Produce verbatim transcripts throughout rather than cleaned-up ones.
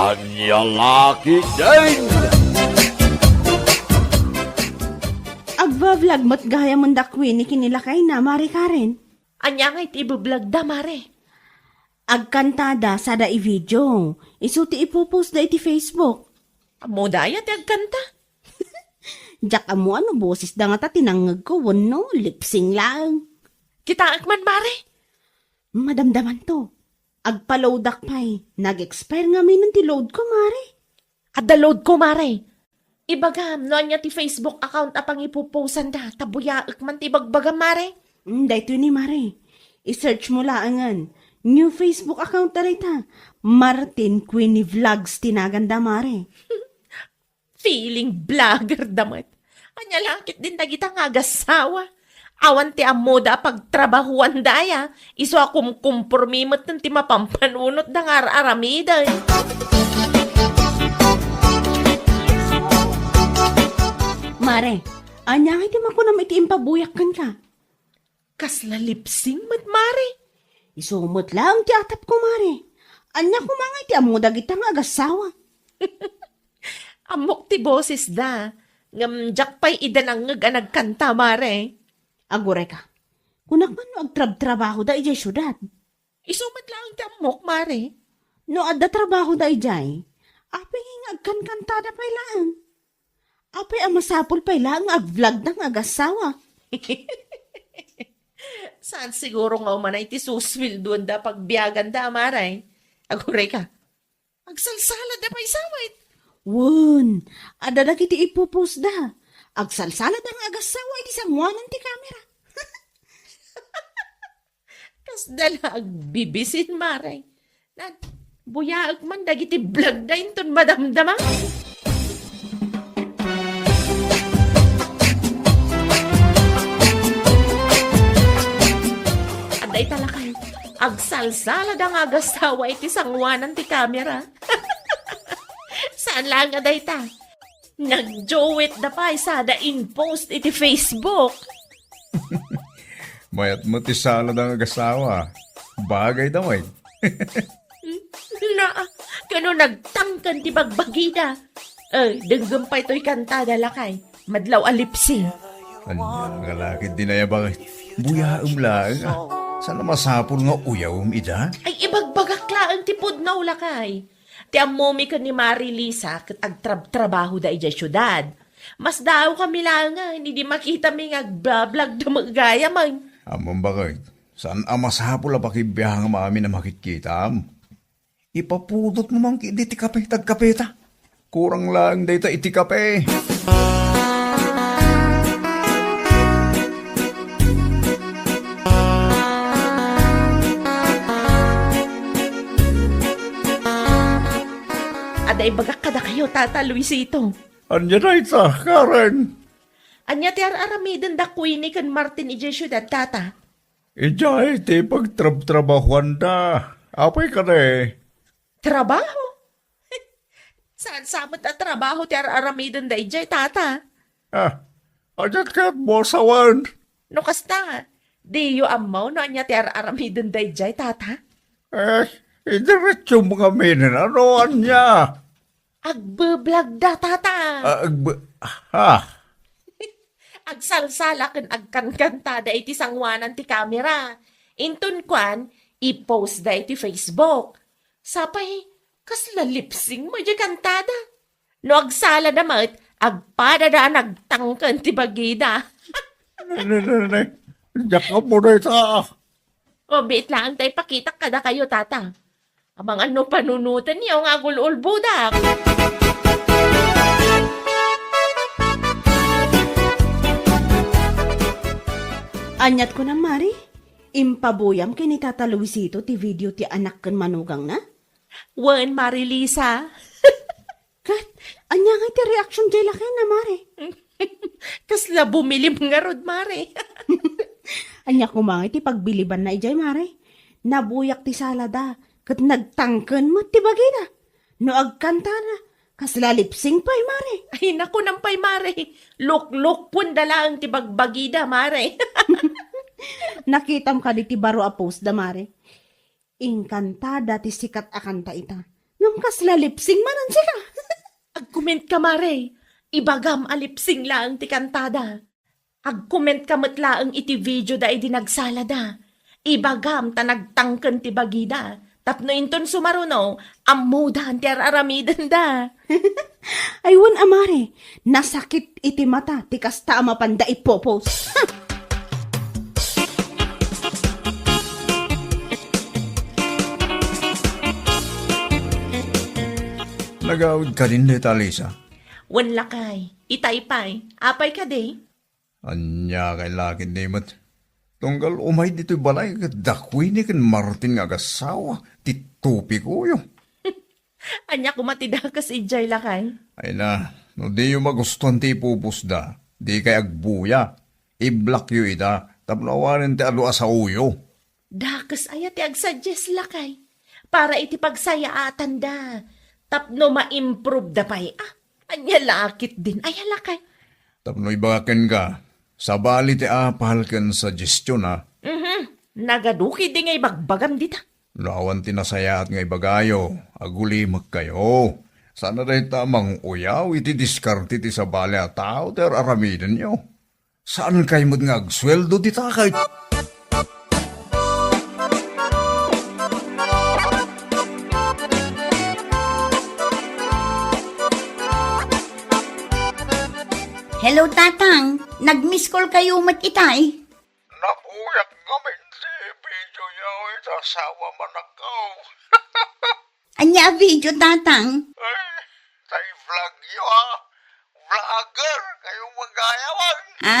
Ania la ketdin? Agbablog met gayam da Queenie ken ni lakayna, Mare Karen. Ania ngay ti ibablogda, Mare? Agkantada sada i-video. Isu ti ipopost da iti Facebook. Ammoda aya ti agkanta? Diak ammo no bosesda ngata ti nangngegko wenno lip-sync laeng. Kitaek man, Mare. Madamdamanto. Agpa-loadak pay. Nag-expire ngamin ti load ko, Mare. Adda load ko, Mare. Ibagam no ania ti Facebook account a pangipoposanda, ta buyaek man ti ibagbagam, Mare. Mm, daytoy ni Mare. I-search mo laengen. New Facebook account da dayta. Martin Queenie Vlogs ti naganda, Mare. Feeling vlogger da met. Ania la ketdin dagita nga agassawa? Awan ti ammoda a pagtrabahuanda aya, isu a kumkumpormi metten ti mapampanunotda nga ar-aramiden. Mare, ania ngay ti makunam iti impabuyak kenka? Kasla lip-sync met, Mare. Isu met laeng ti atapko, Mare. Ania koma ngay ti ammo dagita nga agassawa? Ammok ti bosesda, ngem diak pay ida nangngeg a nagkanta, Mare. Agurayka. Kunak man no agtrabtrabahoda idiay siudad. Isu met laeng ti ammok, Mare. No adda trabahoda idiay, apay nga agkankantada pay laeng? Apay a masapul pay laeng nga agvlogda nga agassawa? Saan siguro nga umanay ti susweldoanda pagbiaganda, Mare? Agurayka. Agsalsalada pay sa met. Wen, adda dagiti ipupostda. Agsalsalada nga agassawa iti sanguanan ti kamera. Kasda la agbibisin, Mare. Nan, buyaek man dagiti vlogda inton madamdama. Adda ita lakay, agsalsalada nga agassawa iti sanguanan ti kamera. Saan laeng a dayta. Nagduetda pay sada in-post iti Facebook. Mayat met ti salada nga agassawa. Bagayda met. Naa, kano nagtangken ti bagbagida. Eh, denggem pay toy kantada lakay. Madlaw a lip-sync. Ania nga lakay dinaya bakit? Buyaem laeng, ah. Saan a masapul nga uyawem ida? Ay, ibagbagak laeng ti pudno lakay. Ti ammomi ken ni Mari Lisa ket agtrabtrabahoda idiay siudad. Masdaawkami laengen idi makitami nga agbablogda met gayamen. Ammom bakit? Saan a masapul a pakibiangam amin a makitkitam? Ipapudotmo man ketdi ti kape ta agkapeta. Kurang laeng dayta iti kape. Adda ibagak kadakayo, Tata Luisito. Ania dayta, Karen? Ania ti ar-aramiden da Queenie ken Martin idiay siudad, Tata? Idiay ti pagtrabtrabahuanda. Apay kadi? Trabaho? Saan sa met a trabaho ti ar-aramiden da idiay, Tata? Ah, adiak ket mo sawen. No kasta, diyo ammo no ania ti ar-aramiden da idiay, Tata? Eh, idiretso mo ngamin, ano ania? Agbablogda, Tata. Ah, agba-, ha? Agsalsala ken agkankantada iti sanguanan ti kamera. Inton kuan, i-postda iti Facebook. Sapay, kasla lip-sync met diay kantada. No agsalada met, agpadada a nagtangken ti bagida. Ne, ne, ne, ne. Diak ammo dayta. O, biit laeng ta ipakitak kadakayo, Tata. Amangan no panunotenyo nga agul-ulbodak. Aniat kunam, Mari? Impabuyam ken ni Tata Luisito ti video ti anak ken manugangna? Wen, Mari Lisa. Ket, ania ngay ti reaction diay lakayna, Mare? Kasla bumilim ngarud, Mare. Ania koma ngay ti pagbilibanna idiay, Mare? Nabuyak ti salada, ket nagtangken met ti bagida. No agkantada, kasla lip-sync pay, Mare. Ay, nakunam pay, Mare. Luklukpon da laeng ti bagbagida, Mare. Nakitam kadi ti baro a post da, Mare? Inkantada ti sikat a kanta ita. Ngem kasla lip sync manen sika? Agcomment ka, mare. Ibagam a lip sync laeng ti kantada. Agcomment ka met laeng iti video da idi nagsalada. Ibagam ta nagtangken ti bagida. Tapno inton sumaruno, ammodan ti ar-aramidenda. Ay, wen a, mare, nasakit iti mata ti kasta a mapanda ipopost. Nagawid kadin dita, Lisa? Wen, lakay. Itay pay. Apay kadi? Ania kay lakay ni met? Tunggal umay ditoy balay ket dakuni ken Martin nga agasawa ti tupikuyo. Ania koma ti dakes idiay, lakay? Ay na, no diyo magustuan ti ipupusda, dikay agbuya. I-blockyo ita tapno awanen ti adu a saoyo. Dakes aya ti agsuggest, lakay? Para iti pagsayaatanda. Tapno ma-improve da pay, a? Ania la ketdin aya, lakay? Tapno ibagak kenka, sabali ti apal ken suggestion, a? Mhm. Nagadu ketdi nga ibagbagam dita. No awan ti nasayaat nga ibagayo, agulimekkayo. Saan a dayta a mang-uyaw iti diskarte ti sabali a tao ti ar-aramidenyo. Saankay met nga agsueldo dita ket? Hello, Tatang. Nag-miss call kayo met itay? Napuyat ngamin ti video yaw iti asawa manakaw. Ania a video, Tatang? Ay, tay vlog yo, a. Vlogger kayo magayawan. A?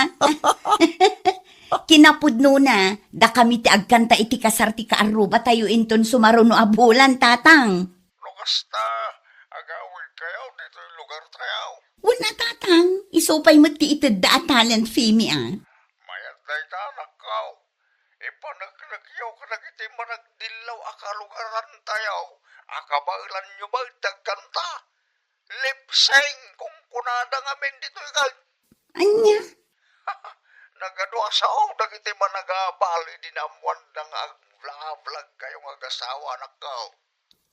Kinapudnona, dakami ti agkanta iti kasar ti kaarrubatayo inton sumaruno a bulan, Tatang. No kasta, agawid kayo ditoy lugar tayo. Wen a, Tatang, isu pay met ti itedda a talent fee mi, a. Mayat dayta, anakko. Ipaneknekyo kadagiti managdillaw a kalugarantayo a kabaelanyo met ti agkanta. Lip sync, kunkunada ngamin ditoy ket. Ania? Nagadu a sao dagiti managapal idi naammoanda nga agvlog-vlog kayo nga agasawa, anakko.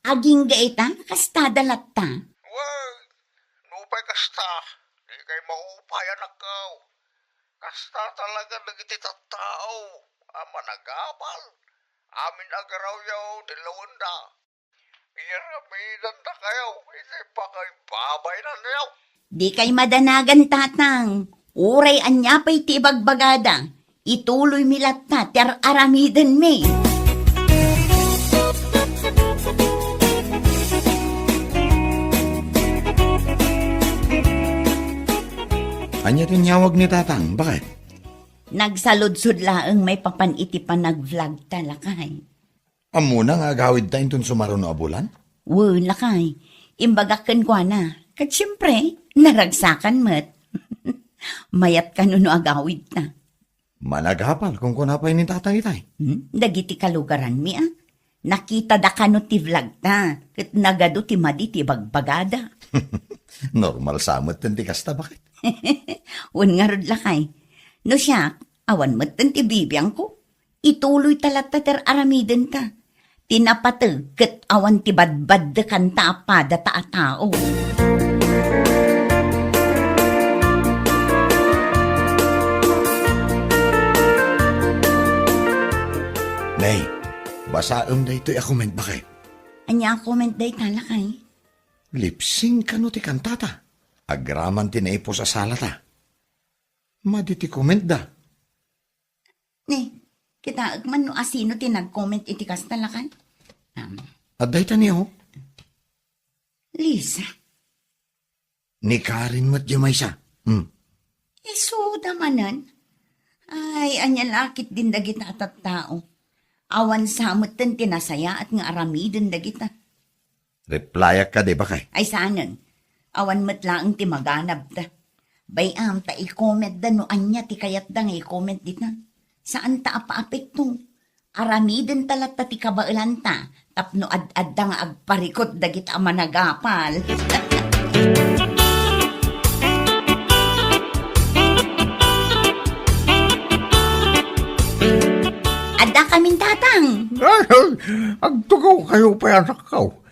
Agingga ita, kasta da latta. Wen, nupay kasta, dikay maupay, anakko. Kasta talaga dagiti tattao a managapal. Amin a garawyo, dillawenda. Iramidendakayo iti pakaibabainanyo. Dikay madanagan, Tatang. Uray ania pay ti ibagbagada, ituloymi latta ti ar-aramidenmi. Ania ti inyawag ni Tatang? Bakit? Nagsaludsod laeng maipapan iti panag-vlog ta, lakay. Ammona nga agawidta inton sumaruno a bulan? Wen, lakay. Imbagak kenkuana. Ket siempre, naragsakan met. Mayat kano no agawidta. Managapal, kunkuna pay ni Tatang itay. Hmm? Dagiti kalugaranmi, a. Nakitada kano ti vlog ta, ket nagadu ti madi ti ibagbagada. Normal sa metten ti kasta, bakit? Wen ngarud, lakay. No siak, awan metten ti bibiangko. Ituloy ta latta ti ar-aramidenta. Ti napateg ket awan ti badbaddekanta a padata a tao. Nay, basaem daytoy a comment, bakit? Ania a comment dayta, lakay? Lip sync kano ti kantata? Agraman ti naipus a salata. Madi ti comment da. Ni, kitaek man no asino ti nag-comment iti kasta, lakay? Um, Adda ita ni, oh. Lisa. Ni Karen met diay maysa. Hmm. Isuda manen. Ay, ania la ketdin dagita a tattao. Awan sa metten ti nasayaat nga aramiden dagita. Replyak kadi, bakay? Ay, saanen. Awan met laeng ti maganabda. Bay-am ta i-commentda no ania ti kayatda nga i-comment dita. Saanta a paapekto. Aramidenta latta ti kabaelanta tapno ad-adda nga agparikut dagita a managapal. Addakamin, Tatang. Agtugaw kayo pay, anakko.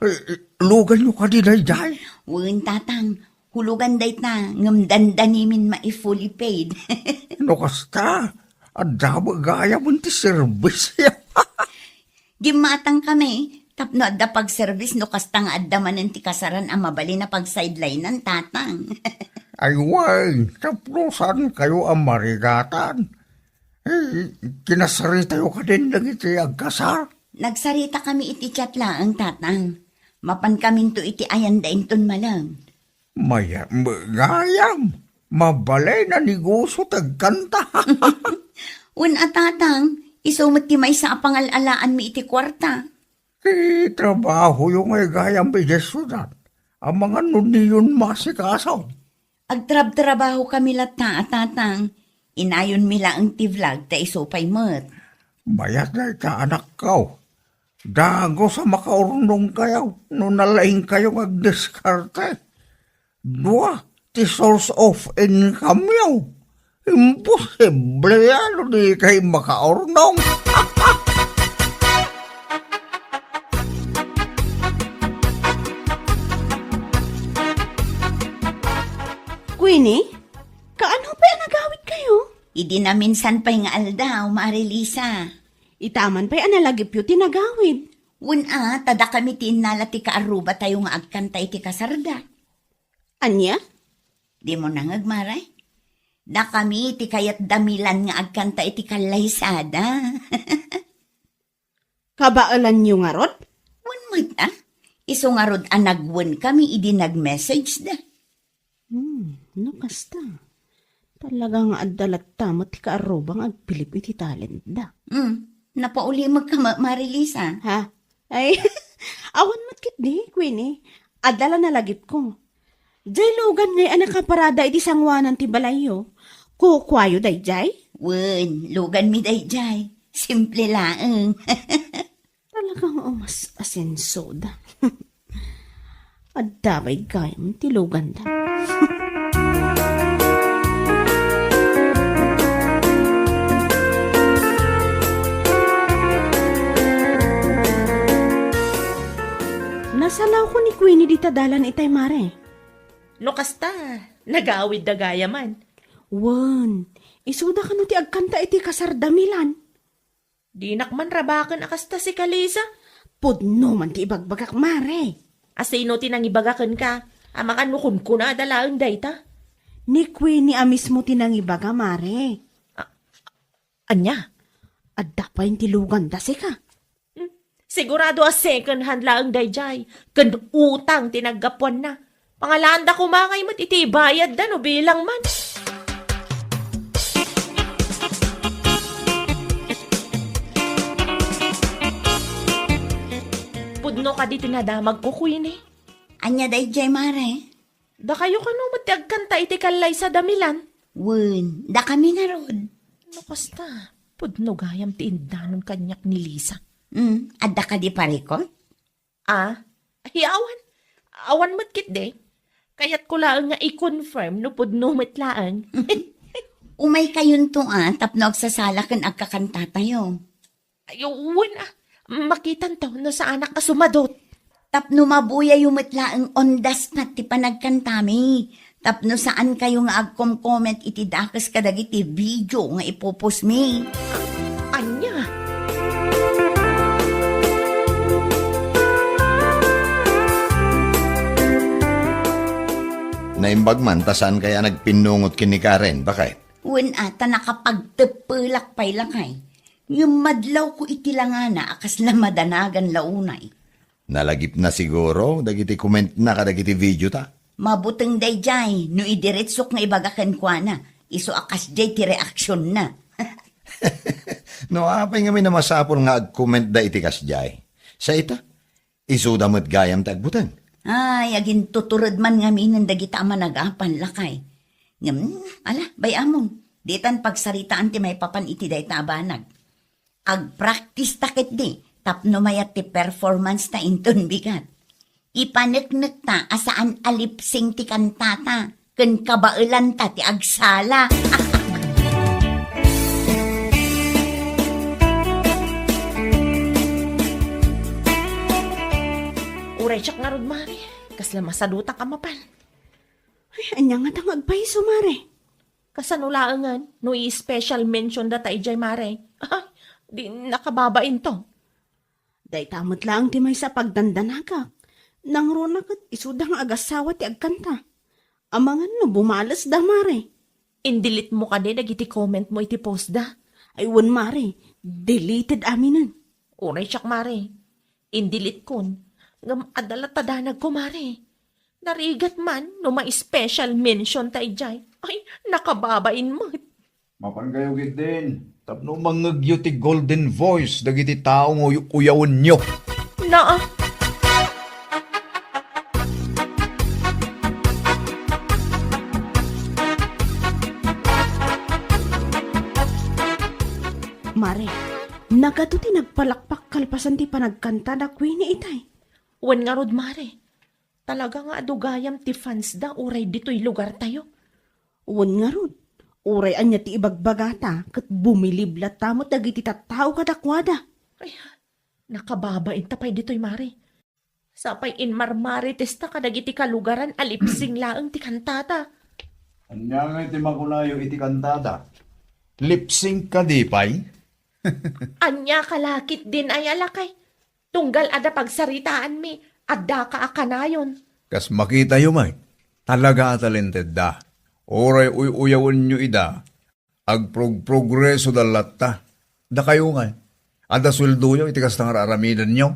Eh, eh, luganyo kadi daydiay? Wen, Tatang. Hulugan dayta, ngem dandanimin mai-fully paid. No kasta, adda met gayam ti serbis. Gimmatang kami, tapno adda pagserbis no kasta nga adda manen ti kasaran a mabalin a pagsideline-an, Tatang. Ay, wen, tapno saankayo a marigatan. Eh, kinasaritayo kadin dagiti agkasar? Nagsarita kami iti chat laeng, Tatang. Mapan kaminto iti ayanda inton malem. Mayat met gayam, mabalin a negosio ti agkanta. Wen a, Tatang, isu met ti maysa a pangal-alaanmi iti kuarta. Ti trabahoyo ngay gayam idiay siudad, amangan no diyon maasikaso. Agtrabtrabaho kami latta a, Tatang. Inayonmi laeng ti vlog ta isu pay met. Mayat dayta, anakko. Dagus a makaurnongkayo no nalaingkayo nga agdiskarte. Dua ti source of income-yo. Imposible a no dikay makaurnong. Queenie, kaano pay a nagawidkayo? Idi naminsan pay nga aldaw, Mare Lisa. Itaman pay a nalagipyo ti nagawid. Wen a, ta dakami ti innala ti kaarrubatayo nga agkanta iti kasarda. Ania? Dimo nangeg, Mare? Dakami ti kayat da Milan nga agkanta iti kallaysada. Kabaelanyo ngarud? Wen met a. Isu ngarud a nagwenkami idi nag-messageda. Hmm, no kasta, talaga nga adda latta met ti kaarruba nga agbilib iti talentda. Hmm, napaulimekka, Ma-, Mare Lisa. Ha? Ay, awan met ketdi, Queenie. Adda la nalagipko. Diay lugan ngay a nakaparada iti sangoanan ti balayyo. Kukuayo daydiay? Wen, luganmi daydiay. Simple laeng. Talaga nga umas-asensoda. Adda pay gayam ti luganda. Nasalawko ni Queenie dita dalan itay, Mare. No kasta, nagawidda gayamen. Wen, isuda kano ti agkanta iti kasarda Milan. Dinak man rabaken a kasta, sika Lisa. Pudno man ti ibagbagak, Mare. A sino ti nangibaga kenka? Amangan no kunkunada laeng dayta. Ni Queenie a mismo ti nangibaga, Mare. A-, ania? Adda pay ti luganda, sika. Hmm, sigurado a second hand laeng daydiay, ken utang ti naggapuanna. Pangalaanda koma ngay met iti ibayadda no bilang man. Pudno kadi ti nadamagko, Queenie. Ania daydiay, Mare? Dakayo kano met ti agkanta iti kallaysada Milan? Wen, dakami ngarud. No kasta, pudno gayam ti indanon kaniak ni Lisa. Hmm, adda kadi parikot? Ah, ay, awan. Awan met ketdi. Kayatko laeng nga i-confirm no pudno met laeng. Umaykayonto a, tapno agsasala ken agkakantatayo. Ay, wen a. Makitanto no saanak a sumadot. Tapno mabuyayo met laeng on the spot ti panagkantami. Tapno saankayo nga agkom-comment iti dakes kadagiti video nga ipopostmi. Ania? Naimbag man ta saankay a nagpinnungot ken ni Karen, baket? Wen a, ta nakapagteppelak pay lakay. Ngem madlawko iti langana a kasla madanagan la unay. Nalagipna siguro dagiti commentna kadagiti videota. Mabuteng daydiay no idiretsok nga ibaga kenkuana, isu a kasdiay ti reaksionna. No apay ngamin a masapul nga agcommentda iti kasdiay? Sa ita, isuda met gayam ti agbuteng. Ay, agintutured man ngaminen dagita a managapan, lakay. Ngem, ala, bay-amon, ditan pagsaritaan ti maipapan iti dayta a banag. Agpractice ta ketdi tapno mayat ti performance ta inton bigat. Ipaneknekta a saan a lip sync ti kantata ken kabaelanta ti agsala. Uray siak ngarud, Mare. Kasla masadutak a mapan. Ay, ania ngata nga agpaiso, Mare? Kasano laengen no i-special mention data idiay, Mare? Ay, di nakababain to. Dayta met laeng ti maysa a pagdandanagak. Nangruna ket isuda nga agasawa ti agkanta. Amangan no bumalesda, Mare. Indelete mo kadi dagiti comment mo iti post da? Ay, wen, Mare. Deleted aminen. Uray siak, Mare. Indeletekon. Ngem adda latta danagko, Mare. Narigat man no ma-special mention ta idiay. Ay, nakababain met. Mapan kayo, Gidin, tapno mangngegyo ti golden voice dagiti tao nga uy-uyawenyo. Naa. Mare, nagadu ti nagpalakpak kalpasan ti panagkanta da Queenie itay. Wen ngarud, Mare. Talaga nga adu gayam ti fans da uray ditoy lugartayo. Wen ngarud, uray ania ti ibagbagata ket bumilib latta met dagiti tattao kadakuada. Ay, nakababain ta pay ditoy, Mare. Sapay inmarmaritesta kadagiti kalugaran a lip-sync laeng ti kantata. Ania ngay ti makunayo iti kantata? Lip-sync kadi pay? Ania ka lakit din ay a lakay? Tunggal adda pagsaritaanmi, addaka a kanayon. Kas makitayo met, talaga a talentedda. Uray uy-uyawenyo ida, agprogprogresoda latta. Dakayo ngay, adda sueldoyo iti kasta nga ar-aramidenyo?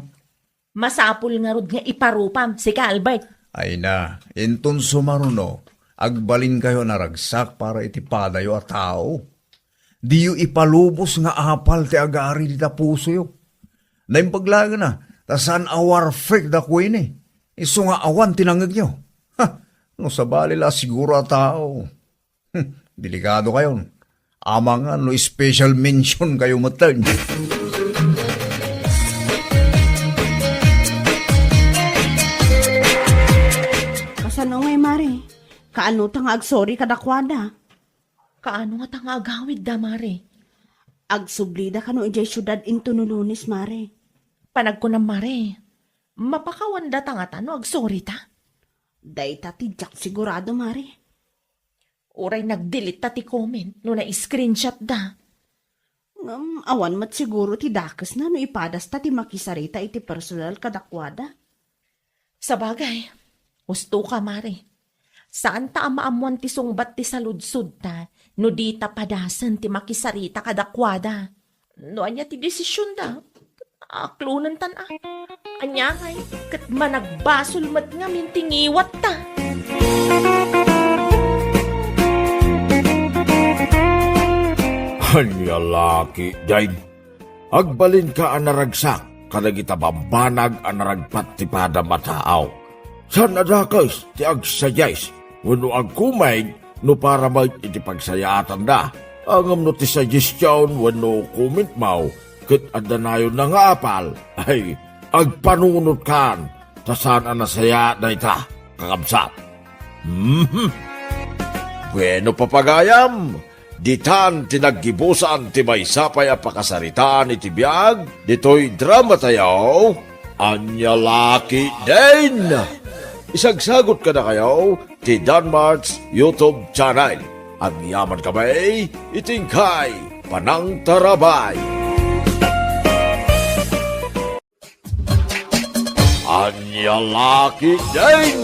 Masapul ngarud nga iparupam, sika, Albert. Ay na, inton sumaruno, agbalinkayo a naragsak para iti padayo a tao. Diyo ipalubos nga apal ti agari dita pusoyo. Naimbag laeng a, ta saan a war freak da Queenie. Isu nga awan ti nangngegyo. Ha, no sabali la siguro a tao. Hmm, delikado kayon. Amangan no special mention kayo metten. Kasano ngay, Mare? Kaano ta nga agsorry kadakuada? Kaano ngata nga agawidda, Mare? Agsublida kano idiay siudad intono Lunes, Mare. Panagkunam, Mare, mapakawandata ngata no agsorry ta? Dayta ti diak sigurado, Mare. Uray nagdelete ta ti comment no na-screenshot da. Ngem awan met siguro ti dakesna no ipadasta ti makisarita iti personal kadakuada. Sabagay, husto ka, Mare. Saanta a maammoan ti sungbat ti saludsodta no dita padasen ti makisarita kadakuada. No ania ti desisionda, aklonentan a. Ania ngay, ket managbasol met ngamin ti ngiwatta. Ania la ketdin? Agbalinka a naragsak kadagita bambanag a naragpat ti padam a tao. Saan a dakes ti agsayayes wenno agkumaig no para met iti pagsayaatanda. Ngem no ti suggestion wenno comment mo ket adda nayonna nga apal, ay, agpanunotkan, ta saan a nasayaat dayta, kakabsat. Mhm. Bueno, papagayam, ditan ti naggibusan ti maysa pay a pakasaritaan iti biag ditoy dramatayo, Ania la ketdin. Isagsagut kadakayo ti Danmart's YouTube channel. Agyamankami iti inkay panangtarabay. Ania la ketdin?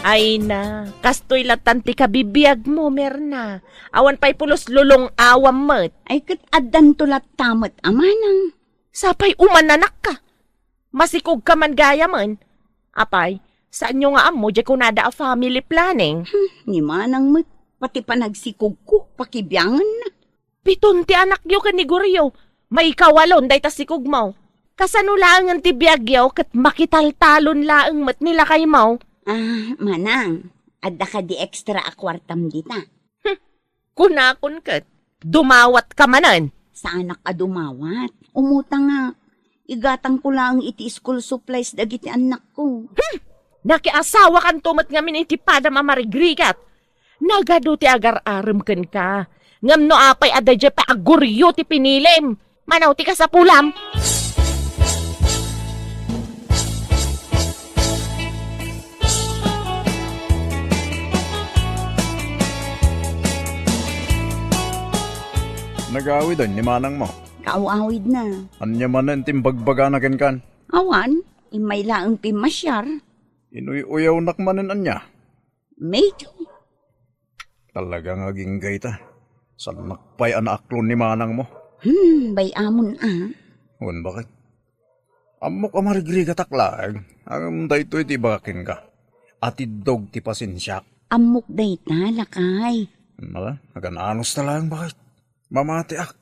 Ay na, kastoy latan ti kabibiagmo, Merna. Awan pay pulos lulong-awam met. Ay, ket addanto latta met a manang. Sapay umananakka. Masikogka man gayamen. Apay, saanyo nga ammo diay kunada a family planning? Hmm, ni manang met, pati panagsikogko, pakibiangenna. Piton ti anakyo ken ni Goryo. Maikawalon dayta sikogmo. Kasano laengen ti biagyo ket makitaltalon laeng met ni lakaymo? Ah, manang, adda kadi extra a kuartam dita? Hmm, kunakon ket, dumawatka manen. Saanak a dumawat. Umutang nga, igatangko laeng iti school supplies dagiti annakko. Hmm! Nakiasawakanto met ngamin iti padam a marigrigat. Nagadu ti agar-arem kenka. Ngem no apay a daydiay pay a Goryo ti pinilim, manaw ti kasapulam. Agawiden ni manangmo. Kaaw-awidna. Ania manen ti imbagbagana kenkan? Awan, immay laeng pimmasiar. Inuy-uyawnak manen ania? Medyo. Talaga nga agingga ita. Saannak pay a naaklon ni manangmo. Hmm, bay-amon a. Wen, baket? Ammok a marigrigatak laeng, ngem daytoy ti ibagak kenka. Atiddog ti pasensiak. Ammok dayta, lakay. Ala, agan-anos ta laeng, baket? Mamatiak.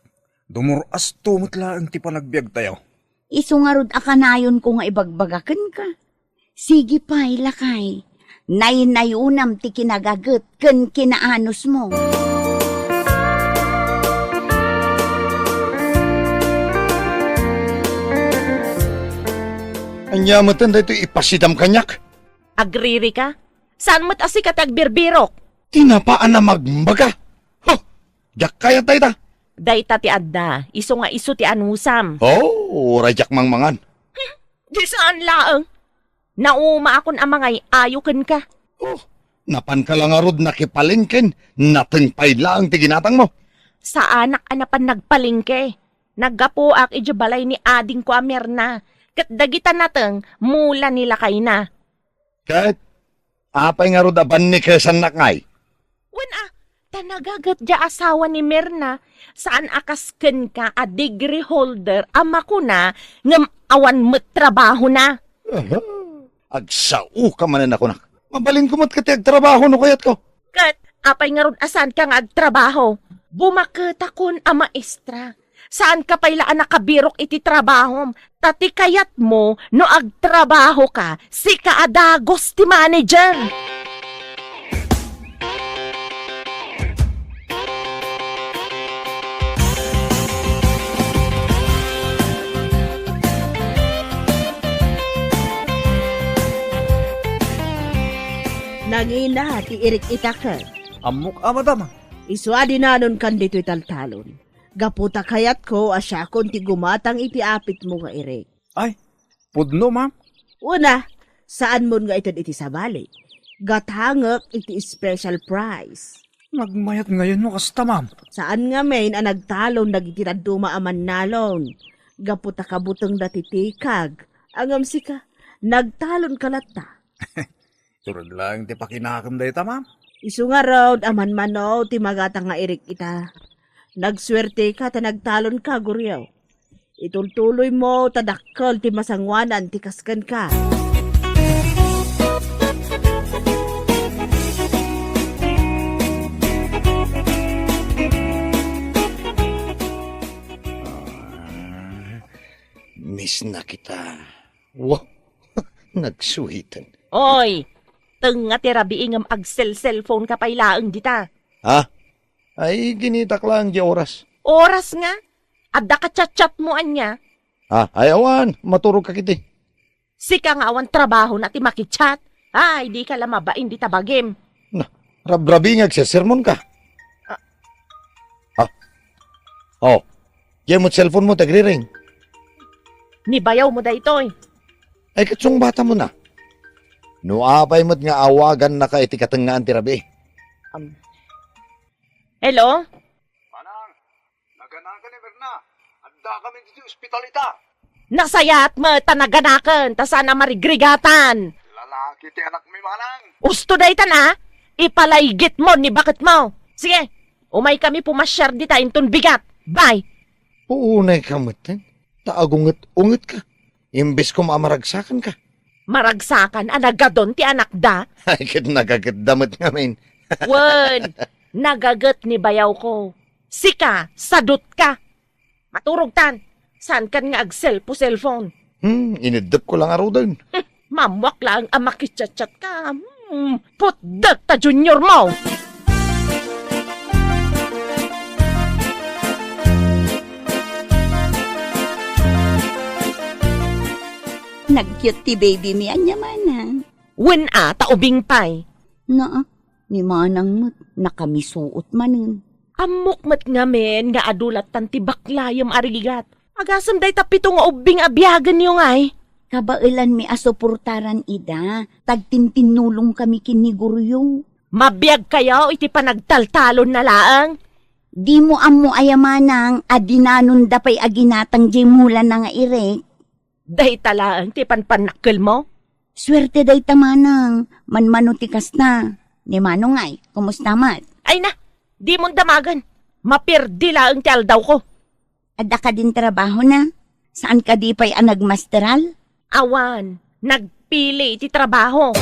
Dumur-asto met laeng ti panagbiagtayo. Isu ngarud a kanayonko nga ibagbaga kenka. Sige pay, lakay. Naynayonam ti kinagaget ken kinaanosmo. Ania meten daytoy ipasidam kaniak? Agririka? Saan met a sika ti agbirbirok? Tinapa a namagmbaga. Huh! Diak kayat dayta. Dayta ti adda, isu nga isu ti anusam. Oh, uray diak mangmangan. Di saan laeng. Naumaakon a mangay-ayo kenka. Oh, napanka la ngarud nakipalengken, nateng pay laeng ti ginatangmo. Saanak a napan nagpalengke. Naggapuak idiay balay ni adingko a Mirna, ket dagita nateng mula ni lakayna. Ket apay ngarud a bannikesannak ngay? Wen a, ta nagaget diay asawa ni Mirna, saan a kas kenka a degree holder a makuna ngem awan met trabahona. Aha. Agsao ka manen a kunak. Mabalinko met ket ti agtrabaho no kayatko. Ket apay ngarud a saanka nga agtrabaho? Bumaketakon a maestra. Saanka pay la a nakabirok iti trabahom, ta ti kayatmo no agtrabahoka, sika a dagus ti manager. Nangina ti Irik ita ket. Ammok a, madam. Isu a dinanonkan ditoy taltalon. Gapu ta kayatko a siakon ti gumatang iti apitmo nga Irik. Ay, pudno, ma'am. Una, saanmon nga ited iti sabali. Gatangek iti special price. Nagmayat ngayon no kasta, ma'am. Saan ngamin a nagtalon dagiti dadduma a mannalon. Gapu ta kabutengda ti tikag. Ngem sika, nagtalonka latta. Tured laeng ti pakinakem dayta, ma'am. Isu ngarud a manmano ti magatang nga Irik ita. Nagsuerteka ta nagtalonka, Goryo. Itultuloymo ta dakkel ti masangoanan ti kas kenka. Ah, miss na kita. Wow, nagsuhiten. Oy, tengnga ti rabii ngem agselselphone ka pay laeng dita. Ha? Ay, kinitak laeng di oras. Oras nga? Adda ka chat-chatmo ania? Ha? Ay, awan, maturog ka kiti. Sika nga awan trabaho na ti makichat. Ay, di ka la mabain dita bagim. Na, rabrabi nga agsesermon ka. Ah. Ha? Oh, diay met cellphone mo, tagriring. Ni bayaw mo daytoy. Ay, ket sungbatam na. No apay met nga awagan naka iti katengngaan ti rabii. Um. Hello? Manang, naganakan ni Mirna. Adda kami ditoy ospital ita. Nasayaat met ta naganakan, ta saan a marigrigatan. Lalaki ti anakmi, manang. Usto daytan a, ipalaygitmo ni baketmo. Sige, umay kami pumasiar dita inton bigat. Bye. Uunay ka met, ta agunget-unget ka. Imbes koma a maragsakan ka. Maragsakan a nagadon ti anakda? Ay, ket nagagetda met ngamin. Wen, nagaget ni bayawko. Sika, sadut ka. Maturog tan. Saankan nga agselpo-selpon. Hmm, ineddep ko lang aruden. Hmm, mammuak laeng a makichatchat ka. Hmm, putdek ta junior mo! Nag-cute ti baby mi, ania manang? Wen a, ta ubing pay. Naa, ni manang met, nakamisuot manen. Ammok met ngamin nga adu lattan ti baklayem a rigat. Agasem dayta pito nga ubbing a biagenyo ngay. Kabaelanmi a suportaran ida, tagtintinnulongkami ken ni Goryo. Mabiagkayo iti panagtaltalonna laeng. Dimo ammo aya manang a dinanonda pay a ginatang diay mulana nga irik? Dayta laeng ti panpannakkelmo? Suerte dayta manang, manmano ti kasta. Ni Manong ay, kumusta met? Ay na, dimon damagen. Maperdi laeng ti aldawko. Adda kadin trabahona? Saan kadi pay a nagmasteral? Awan, nagpili iti trabaho.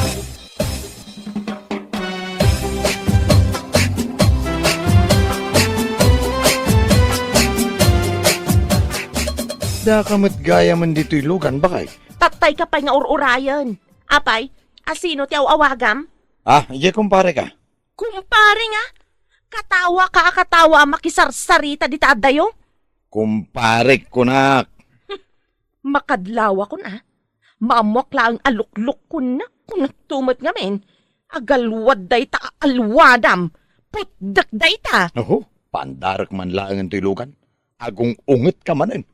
Daka met gayamen ditoy lugan, bakay? Tattayka pay nga ur-urayen. Apay, asino ti aw-awagam? Ah, idiay kumpareka. Kumpare nga? Katawa ka a katawa a makisarsarita dita addayo? Kumparek, kunak. Makadlawakon a. Maammoak laeng a luklukkonna. Kunakto met ngamin. Agalwad dayta a alwadam. Putdek dayta. Oho, pandarek man laengen toy lugan. Agung-ungetka manen.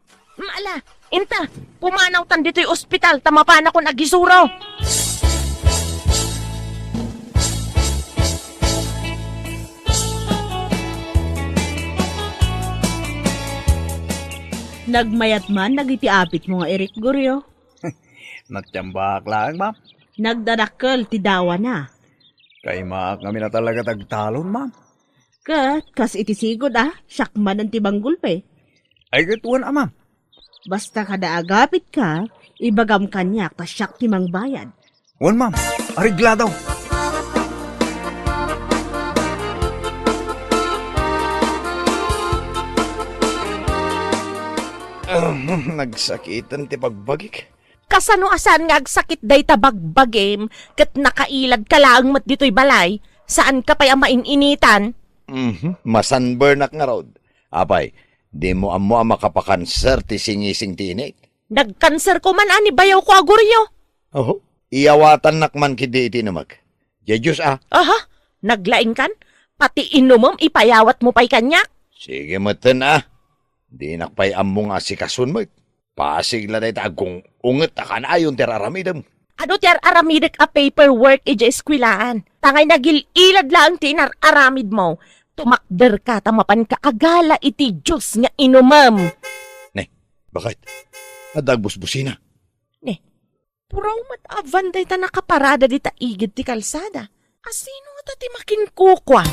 Ala, inta, pumanawtan ditoy ospital ta mapanakon agisuro. Nagmayat man dagiti apitmo nga irik, Goryo? Natiambaak laeng, ma'am. Nagdadakkel ti dawana. Kaimaak ngamin a talaga ti agtalon, ma'am. Ket kas iti sigud a, siak manen ti manggulpi. Ay, ket wen a, ma'am. Basta kada agapitka, ibagam kaniak ta siak ti mangbayad. Wen, ma'am. Areglado. Ahem, nagsakiten ti bagbagik. Kasano a saan nga agsakit dayta bagbagim ket nakailadka laeng met ditoy balay? Saanka pay a main-initan? Mhm, masunburnak ngarud. Apay, dimo ammo a makapakanser ti singising ti init? Nagkanserko man a ni bayawko a Goryo. Oho, iyawatannak man ketdi iti inumek. Diay Dios a. Aha, naglaingkan? Pati inumem ipayawatmo pay kaniak? Sige metten a. Dinak pay ammo nga asikason met. Pasig la dayta agung-unget a kanayon ti ar-aramidem. Adu ti ar-aramidek a paperwork idiay eskuelaan? Tangay nagil-ilad laeng ti inar-aramidmo. Tumakderka ta mapanka agala iti Dios nga inumem. Ne, bakit? Adda agbusbusina. Ne, puraw met a van dayta nakaparada dita igid ti kalsada. Asino ngata ti makinkukua?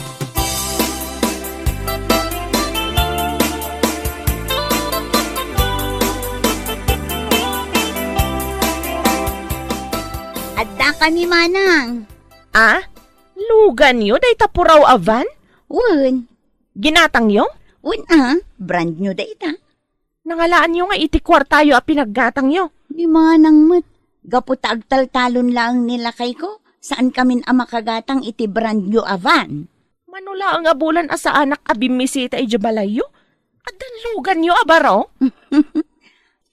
Addaka ni Manang. Ah? Luganyo dayta puraw a van? Wen. Ginatangyo? Wen a, brand new dayta. Nangalaanyo nga iti kuartayo a pinaggatangyo. Ni Manang met, gapu ta agtaltalon laeng ni lakayko, saankamin a makagatang iti brand new a van. Mano laeng a bulan a saanak a bimmisita idiay balayyo? Addan luganyo a baro?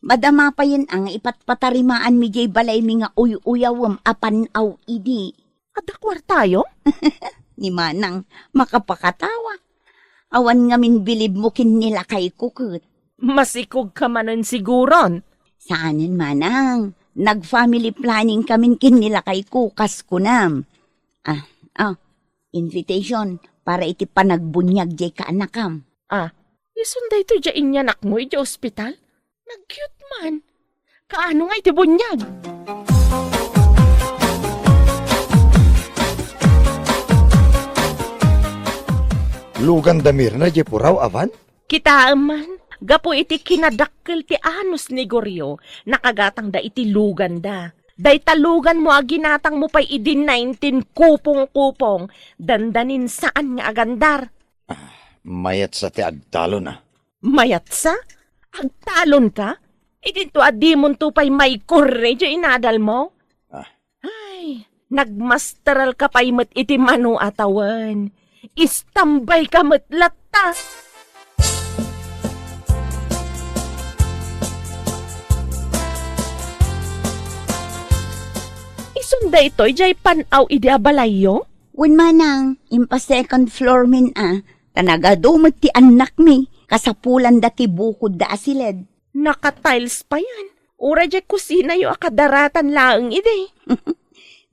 Madama payen a nga ipatpatarimaanmi diay balaymi nga uy-uyawem a pan-aw idi. Adda kuartayo? Ni Manang, makapakatawa. Awan ngamin bilibmo ken ni lakayko ket. Masikogka manen siguron. Saanen, Manang. Nag-family planning kamin ken ni lakayko, kas kunam. Ah, ah, invitation para iti panagbuniag diay kaanakam. Ah, isun daytoy diay inyanakmo idiay ospital? Nagyot man. Kaano nga iti buniag? Lugan da Mirna diay puraw a van? Kitaem man, gapu iti kinadakkel ti anus ni Goryo, nakagatangda iti luganda. Dayta luganmo a ginatangmo pay idi nineteen kupong-kupong, dandanin saan nga agandar. Ah, mayatsa ti agtalon a. Mayatsa? Agtalonka? Idinto a dimonto pay maikurre diay inadalmo? Ah. Ay, nagmasteralka pay met iti mano a tawen. Istambayka met latta. Isun daytoy diay pan-aw idi a balayyo? Wen manang, impa-second floor min a, ta nagadu met ti annakmi, kasapulanda ti bukodda a siled. Naka-tiles payen. Uray diay kusinayo a kadaratan laeng idi.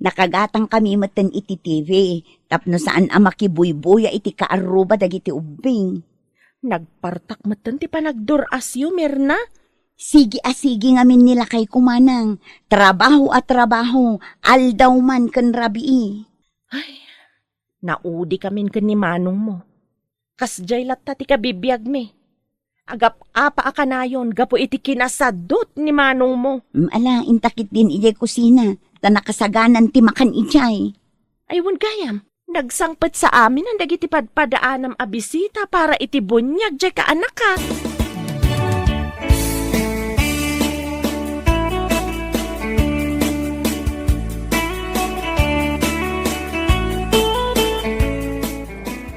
Nakagatangkami metten iti T V tapno saan a makibuybuya iti kaarruba dagiti ubbing. Nagpartak metten ti panagdur-asyo, Mirna. Sige a sige ngamin ni lakayko, manang. Trabaho a trabaho, aldaw man ken rabii. Ay, naudikamin ken ni manongmo. Kasdiay latta ti kabibiagmi. Agap-apa a kanayon gapu iti kinasadut ni manongmo. Mm, ala, inta ketdin idiay kusina, ta nakasaganan ti makan idiay. Ay, wen gayam, nagsangpet sa amin dagiti padpadaanam a bisita para iti buniag diay kaanaka.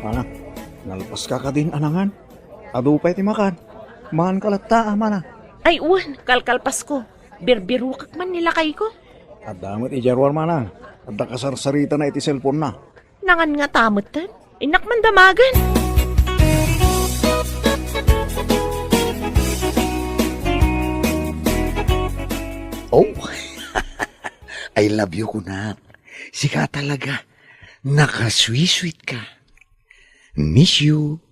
Ala, nalpaska kadin a nangan? Adu pay ti makan. Maanka latta, a, manang. Ay, wen, kalkalpasko. Birbirokak man ni lakayko. Adda met idiay ruar, manang. Adda kasarsaritana iti cellphone-na. Nangan ngata metten. Innak man damagen. Oh, I love you, kunak. Sika talaga. Nakasweet-sweet ka. Miss you.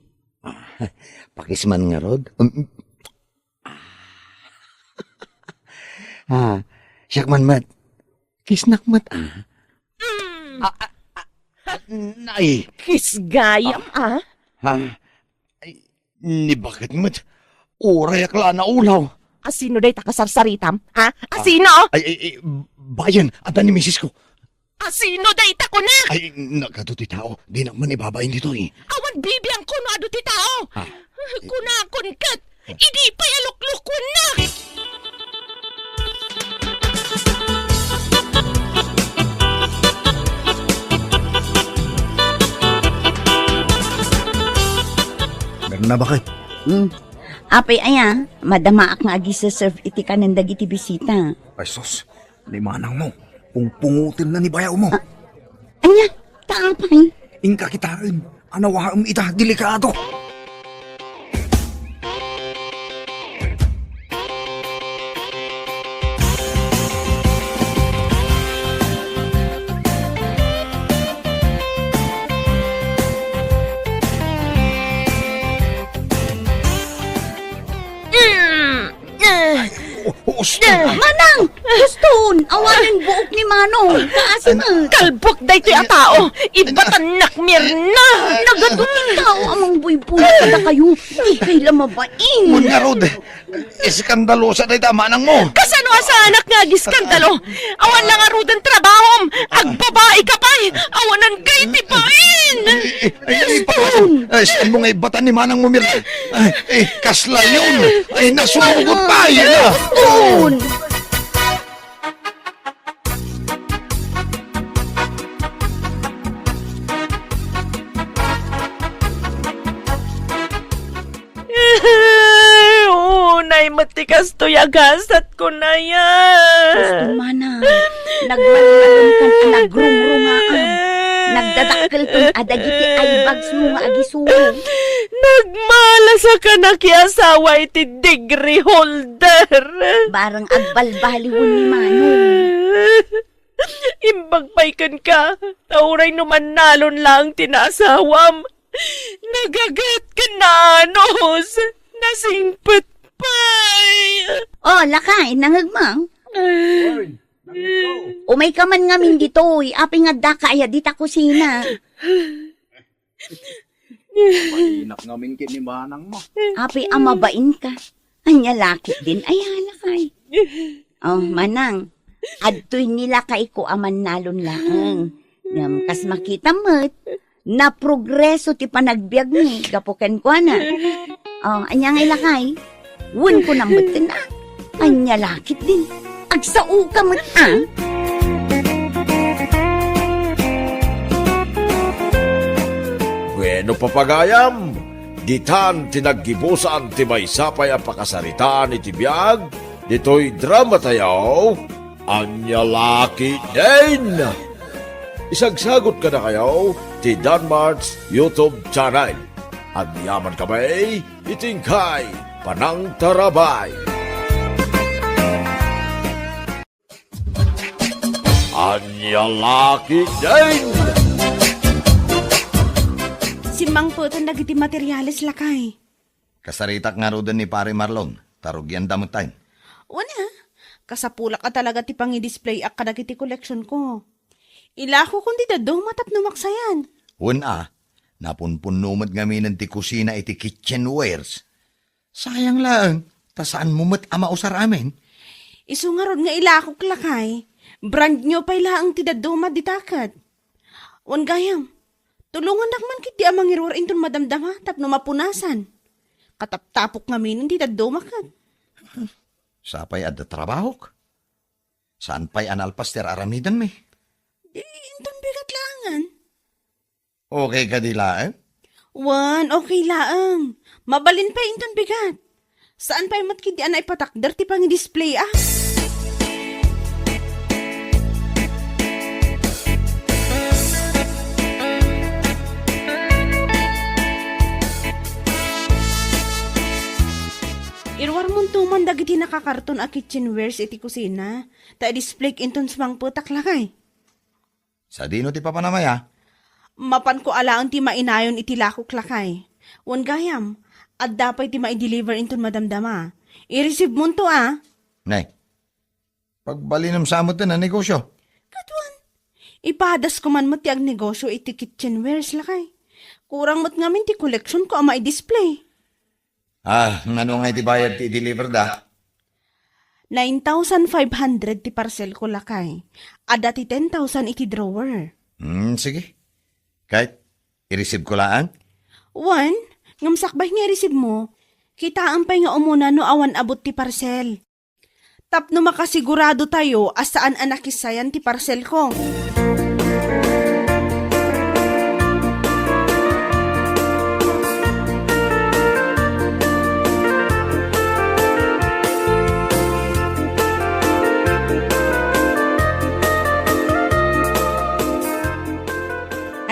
Ah, pakis man ngarud. Um, ah, siak man met. Kisnak met, ah. Mm. Ah, ah, ah, ah, nay. Kiss gayam, ah. Ah, ay, ni bakit met? Urayak la a naulaw. Asino dayta kasarsaritam? Ha? Asino? Ah, ay, ay, ay, bayan, adda ni misis ko. Asino dayta kunak? Ay, nagadu ti tao. Dinak man ibabain ditoy. Awan bibiangko no adu ti tao. Ah. Kunakon ket, idi pay a luklukuennak. Berna, bakit? Hmm. Apay aya, madamaak nga agiserserve iti kanen dagiti bisita. Ay, sus. Ni manangmo, pungpungotenna ni bayawmo. Ah, ania? Ta apay? Inka kitaem, anawaem ita, delikado. Mm. Eh. O, o, uston. Eh, Manang! Uston! Awanen buok ni Manong! Kaasi met! Kalbuak daytoy a tao! Ibatannak, Mirna! Nagadu ti tao a mangbuybuy kadakayo! Dikay la mabain! Wen ngarud, eskandalosa dayta a manangmo! Kasano a saanak nga agiskandalo? Awan la ngaruden trabahom! Agbabai ka pay! Awanan kay ti bain! Ay, ay, ay, Uston! Ay, saan mo nga ibatan ni manangmo, Mirna? Ay, eh, kasla yun. Ay, nasugot pa, yun na. Uston! Unay met ti kastoy a gasat ko naya. Uston, Manang. Nagmalmalon kan a nagrungrungaam. Nagdadakkelton a dagiti eye bags mo nga agisu. Nagmalas a kanakiasawa iti degree holder. Bareng agbalbaliwen ni Manong. Imbag pay kenka, ta uray no mannalon laeng ti naasawam, nagaget ken naanus, nasingpet pay. Oh, lakay, nangngegmo? Umayka man ngamin ditoy, apay nga addaka aya dita kusina? Mainak ngamin ket ni manangmo. Apay a mabainka. Ania la ketdin aya, lakay? Oh, Manang, adtoy ni lakayko a mannalon laeng. Ngem kas makitam met, naprogreso ti panagbiagmi gapu kenkuana. Oh, ania ngay, lakay? Wen kunam metten a. Ania la ketdin? Agsaoka met a. Bueno, papagayam, ditan ti naggibusan ti maysa pay a pakasaritaan iti biag ditoy dramatayo, Ania la ketdin? Isagsagot kadakayo ti Danmart's YouTube channel. Agyaman kami iti inkay panangtarabay. Ania la ketdin? Simmangpeten dagiti materiales, lakay. Kasaritak ngaruden ni Pare Marlon, ta rugianda metten. Wen a, kasapulak a talaga ti pangidisplayak kadagiti koleksionko. Ilakokon ti dadduma tapno maksayan. Wen a, napunpunno met ngaminen ti kusina iti kitchenwares. Sayang laeng, ta saanmo met a mausar amin. Isu ngarud nga ilakok, lakay. Brand new pay laeng ti dadduma dita ket. Wen gayam, tulongannak man ketdi a mangiruar inton madamdama tapno mapunasan. Kataptapok ngamin ti dadduma ket. Sapay adda trabahok. Saan pay a nalpas ti ar-aramidenmi? Di, inton bigat laengen. Okay kadi laeng? Wen, okay laeng. Mabalin pay inton bigat. Saan pay met ketdi a naipatakder ti pangidisplay, a? Iruarmonto man dagiti nakakarton a kitchenwares iti kusina, ta i-display inton sumangpetak, lakay. Sadino ti papanamaya? Mapanko a laeng ti mainayon iti lakok, lakay. Wen gayam, adda pay ti maideliver inton madamdama. Ireceivemonto, a? Nay, pagbalinem sa metten a negosio. Ket wen, ipadasko man met ti agnegosio iti kitchenwares, lakay. Kurang met ngamin ti koleksionko a maidisplay. Ah, nano nga iti bayad ti i-deliver da? Nine thousand five hundred ti parcelko, lakay. Adda ti ten thousand iti drawer. Hmm, sige. Kahit i-receive ko laan? Wen, ngem sakbay nga i-receive mo, kitaem pay nga umuna no awan abot ti parcel. Tapno makasigurado tayo a saan a nakissayan ti parcelko.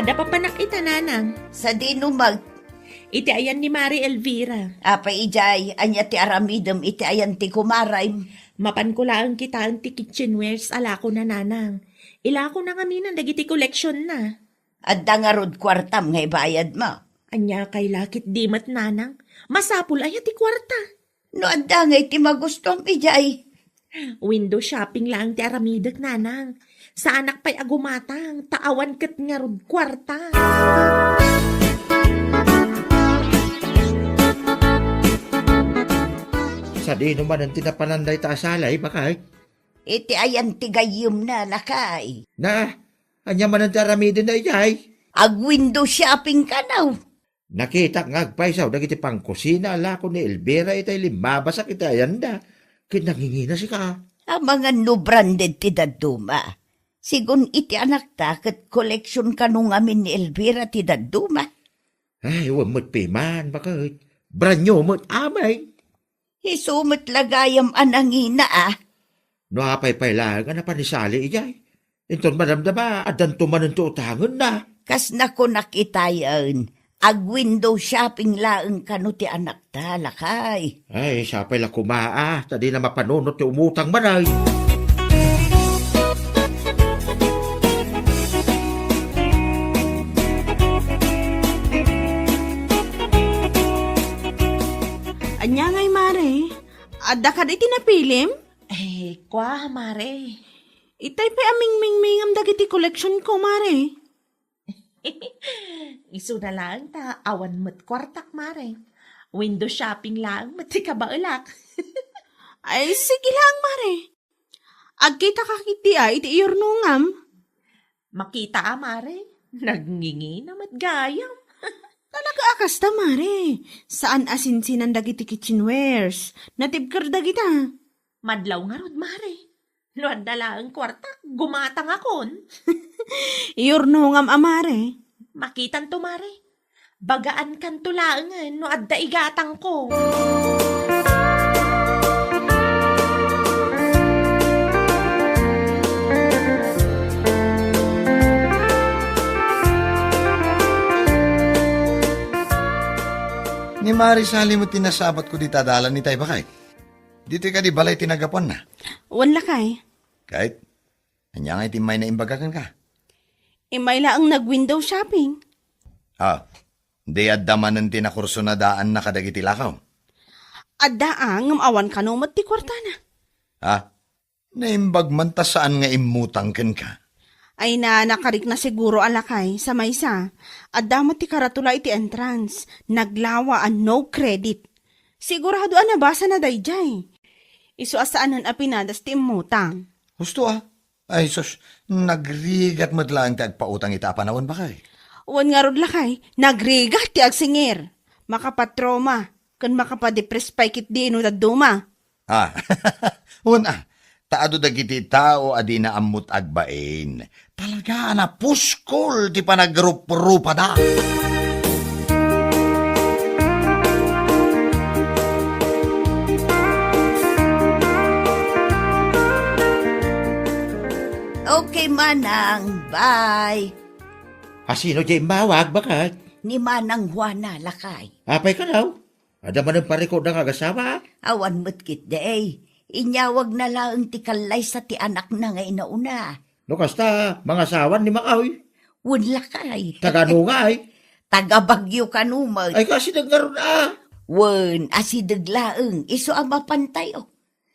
Adda papanak ita, nanang. Sadino met? Iti ayan ni Mari Elvira. Apay idiay, ania ti aramidem iti ayan ti kumarem? Mapanko laeng kitaen ti kitchenwares a lakona, nanang. Ilakona ngamin dagiti koleksion na. Adda ngarud kuartam nga ibayad mo? Ania kay lakit di met, nanang? Masapul aya ti kuarta? No adda ngay ti magustom idiay? Window shopping laeng ti aramidek, nanang. Saanak pay a gumatang, ta awan ket ngarud kuarta. Sadino manen ti napanan dayta a salay, bakay? Iti ayan ti gayyemna, lakay. Na, ania manen ti aramiden daydiay? Ag-window shopping kano? Nakitak nga agpaysaw dagiti pangkusina a lako ni Elvira itay limmabasak iti ayanda, ket nangingina sika. Amangan no branded ti dadduma. Sigun iti anakta ket koleksion kano ngamin ni Elvira ti dadduma. Ay, wen met piman, baket. Brand new met amin. Isu met la gayam a nangina, a. No apay pay laeng a napanisali idiay. Inton madamdama, addanto manen ti utangenna. Kas nakunak itayen, ag-window shopping laeng kano ti anakta, lakay. Ay, sapay la koma, a, ta dina mapanunot ti umutang manay. Ania ngay, Mare? Adda kadi ti napilim? Eh, kua, Mare. Itay pay a mingmingmingam dagiti koleksionko, Mare. Isuna laeng ta awan met kuartak, Mare. Window shopping laeng met ti kabaelak. Ay, sige laeng, Mare. Agkitaka ketdi a iti iyurnongam. Makita a, Mare. Nagngingina met gayam. Talaga a kasta, Mare. Saan a sinsinan dagiti kitchenwares. Natibker dagita. Madlaw ngarud, Mare. No adda laeng kuartak, gumatangakon. Iyurnongam a, Mare. Makitanto, Mare. Bagaankanto laengen no adda igatangko. Ni Mare Sally met ti nasabatko dita dalan itay, bakay. Ditoy kadi balay ti naggapuanna? Wen, lakay. Ket, ania ngay ti immayna imbaga kenka? Immay laeng nag-window shopping. Ah, Di adda manen ti nakursunadaanna kadagiti lakaw? Adda, a, ngem awan kano met ti kuartana. Ah, naimbag man ta saan nga immutang kenka. Ay na, nakarikna siguro a lakay, sa maysa. Adda met ti karatula iti entrance, naglawa a no credit. Sigurado a nabasana daydiay. Isu a saanen a pinadas ti immutang. Husto a. Ay sus, nagrigat met laeng ti agpautang ita a panawen, bakay. Wen ngarud lakay, nagrigat ti agsingir. Makapatrauma, ken makapadepress pay ketdi no dadduma. Ah, wen a, ta adu dagiti tao a dina ammot agbain. Talaga a napuskol ti panagruprupada. Okay, Manang. Bye. Asino diay immawag, bakay? Ni Manang Juana, lakay. Apay kano? Adda manen parikutda nga agasawa? Awan met ketdi. Inyawagna laeng ti kallaysa ti anakna nga inauna. No kasta, mangasawan ni Makaw? Wen lakay. Taga ano ngay? Taga Baguio kano met. Ay, kasideg ngarud a. Wen, asideg laeng, isu a mapantayo.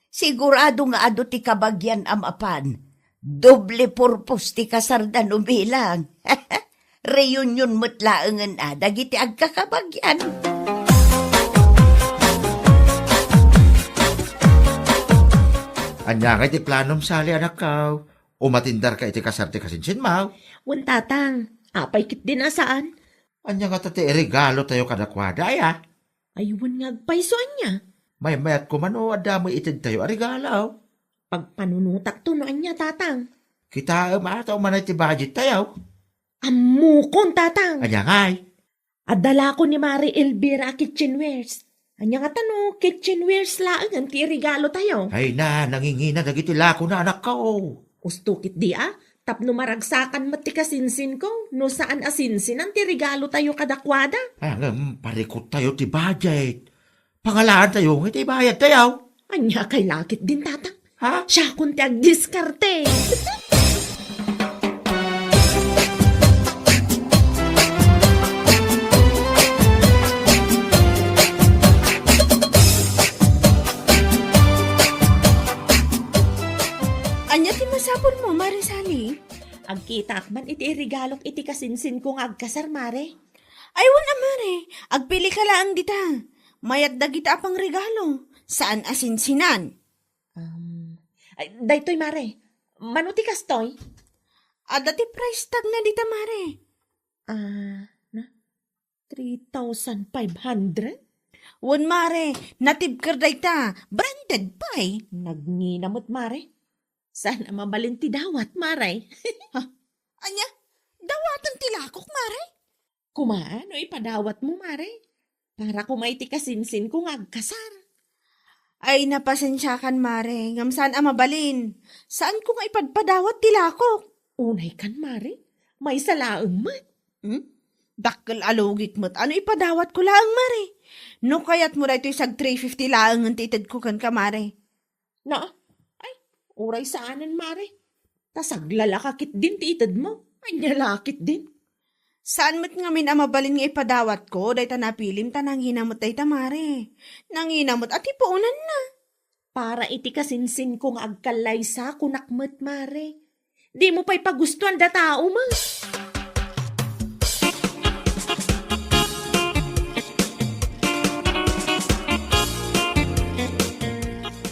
Sigurado nga adu ti kabagian a mapan. Doble purpose ti kasarda no bilang. Reunion met laengen a dagiti agkakabagian. Ania ngay ti planom, Sally, anakko? Umatendarka iti kasar ti kasinsinmo? Wen, Tatang. Apay ketdin a saan? Ania ngata ti iregalotayo kadakuada, aya? Ay, wen nga agpayso, ania? Maymayat koma no adda met itedtayo a regalo. Pagpanunotakto no ania, Tatang. Kitaem a ta umanay ti budgettayo. Ammokon, Tatang. Ania ngay? Adda lako ni Mare Elvira a kitchenwares. Ania ngata no kitchenwares laengen ti iregalotayo? Ay na, nangingina dagiti lakona, anakko. Husto ketdi a, tapno maragsakan met ti kasinsinko, no saan a sinsinan ti regalotayo kadakuada. Ah, ngem parikuttayo ti budget. Pangalaantayo nga iti bayadtayo. Ania kay laketdin, Tatang? Ha? Siakon ti agdiskarte. Ania ti masapulmo, Mare Sally? Agkitaak man iti iregalok iti kasinsinko nga agkasar, Mare. Ay, wen a, Mare. Agpilika laeng dita. Mayat dagita a pangregalo. Saan a sinsinan. Um, ay, daytoy, Mare. Mano ti kastoy? Adda ti price tagna dita, Mare. Ah, na? Three thousand five hundred? Wen, Mare. Natibker dayta. Branded pay. Nangina met, Mare. Saan a mabalin ti dawat, Mare? Ha? Ania? Dawaten ti lakok, Mare? Koma, no ipadawatmo, Mare. Para koma iti kasinsinko nga agkasar. Ay, napasensiakan, Mare, ngem saan a mabalin. Saanko nga ipadpadawat ti lakok. Unaykan, Mare. Maysa laeng met. Hmm? Dakkel a lugik met. Ano ipadawatko laeng, Mare? No kayatmo daytoy sag three fifty laengen ti itedko kenka, Mare. Na, ay, uray saanen, Mare. Ta saglalaka ketdin ti itedmo. Ania la ketdin? Saan met ngamin a mabalin nga ipadawatko dayta napilim ta nangina met dayta, Mare. Nangina met a ti puonanna. Para iti kasinsinko nga agkallaysa, kunak met, Mare. Dimo pay pagustuan da tao met.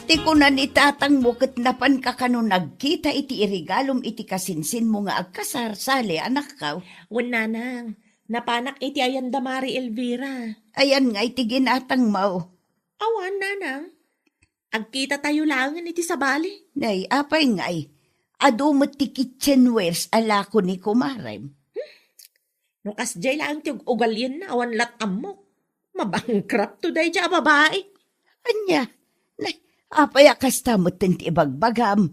Ti kuna ni tatangmo ket napanka kano nagkita iti iregalom iti kasinsinmo nga agkasar, Sally, anakko. Wen, nanang, napanak iti ayan da Mare Elvira. Ayan nga iti ginatangmo? Awan, nanang. Agkitatayo laengen iti sabali. Nay, apay ngay? Adu met ti kitchenwares a lako ni kumarem. Hmm? No kasdiay laeng ti ug-ugalienna, awan lat ammok. Mabankrupt to daydiay a babai. Ania? Nay, apay a kasta metten ti ibagbagam?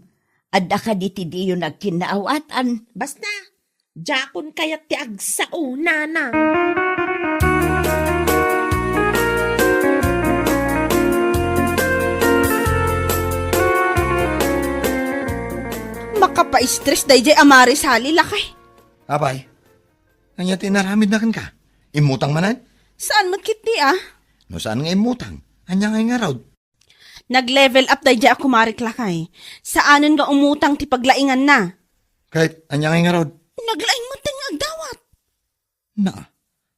Adda kadi ti diyo nagkinnaawatan? Basta, diakon kayat ti agsao, nana. Makapaistres daydiay a Mare Sally, lakay. Apay, ania ti inaramidna kenka? Immutang manen? Saan met ketdi a? No saan nga immutang, ania ngay ngarud? Nag-level up daydiay a kumarik, lakay. Saanen nga umutang ti paglainganna. Ket ania ngay ngarud? Naglaing met nga agdawat. Na,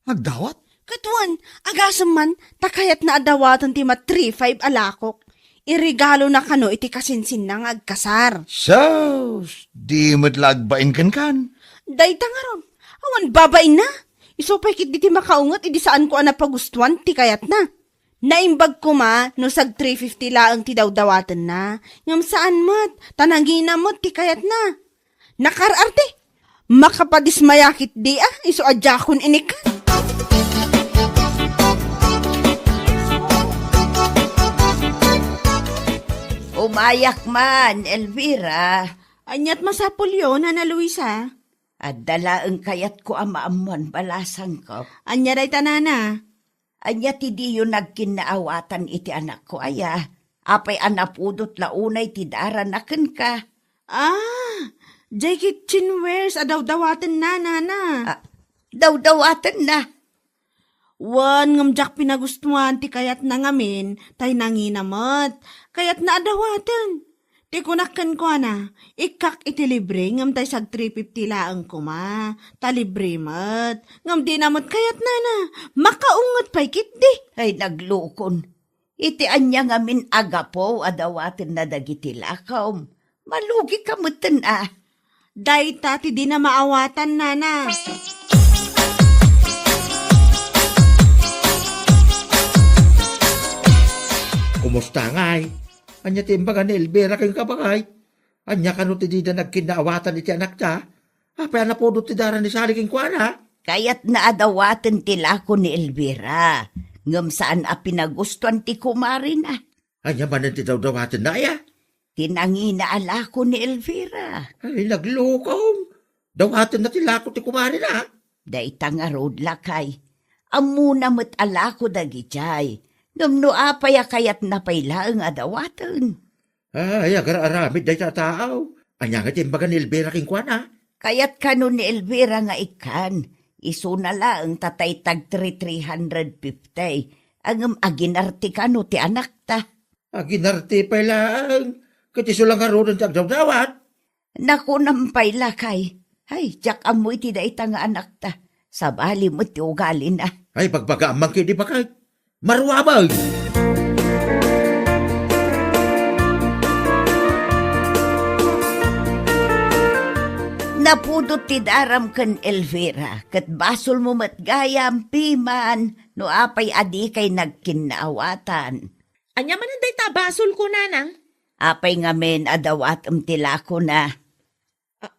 agdawat? Ket wen, agasem man, ta kayatna a dawaten ti ma-three five a lakok. Iregalona kano iti kasinsinna nga agkasar. Sus, di met la agbain kenkan. Dayta ngarud, awan babainna. Isu pay ketdi ti makaunget idi saanko a napagustuan ti kayatna. Naimbag koma no sag-three fifty laeng ti dawdawatenna, ngem saan met, ta nangina met ti kayatna. Nakaar-arte. Makapadismaya ketdi a, isu a diakon inikkan. Umayak man, Elvira. Ania't masapulyo, Nana Luisa? Adda laeng kayatko a maammoan balasangko. Ania dayta, Nana? Ania ti diyo nagkinnaawatan iti anakko aya? Apay a napudot la unay ti darana kenka? Ah, jay kitchenwares a dawdawatenna, Nana. Ah, dawdawatenna? Wen, ngem diak pinagustuan ti kayatna ngamin, tay nangina met. Kayatna a dawaten. Ti kunak kenkuana, ikkak iti libre ngem tay sag-three fifty laeng koma, ta libre met. Ngem dina met kayatna, Nana. Makaunget pay ketdi. Ay, naglukon. Iti ania ngamin a gapu a dawatenna dagiti lakawm? Malugika metten a. Dayta ti dina maawatan, Nana. Kumusta ngay? Ania ti imbaga ni Elvira kenka, baket? Ania kano ti dida nagkinnaawatan iti anakta? Apay a napudot ti dara ni Sally kenkuana? Kayatna a dawaten ti lako ni Elvira, ngem saan a pinagustuan ti kumarina. Ania manen ti dawdawatenna aya? Ti nangina a lako ni Elvira. Ay, naglukong. Dawatenna ti lako ti kumarina. Dayta ngarud, lakay. Ammona met a lako dagidiay. Ngem no apay a kayatna pay laeng a dawaten. Ay, agar-aramid dayta a tao. Ania nga ti imbaga ni Elvira kenkuana? Kayat kano ni Elvira nga ikkan. Isuna laeng ta tay tag-three, three hundred fifty. Ngem aginarte kano ti anakta. Aginarte pay laeng. Ket isu la ngaruden ti agdawdawat. Nakunam pay, lakay. Ay, diak ammo iti dayta nga anakta. Sabali met ti ugalina. Ay, bagbagaam man ketdi, baket. Maruameng! Napudot ti daram ken Elvira, ket basolmo met gayam, piman, no apay a dikay nagkinnaawatan. Ania manen dayta a basolko, Nanang? Apay ngamin a dawatem ti lakona? A-,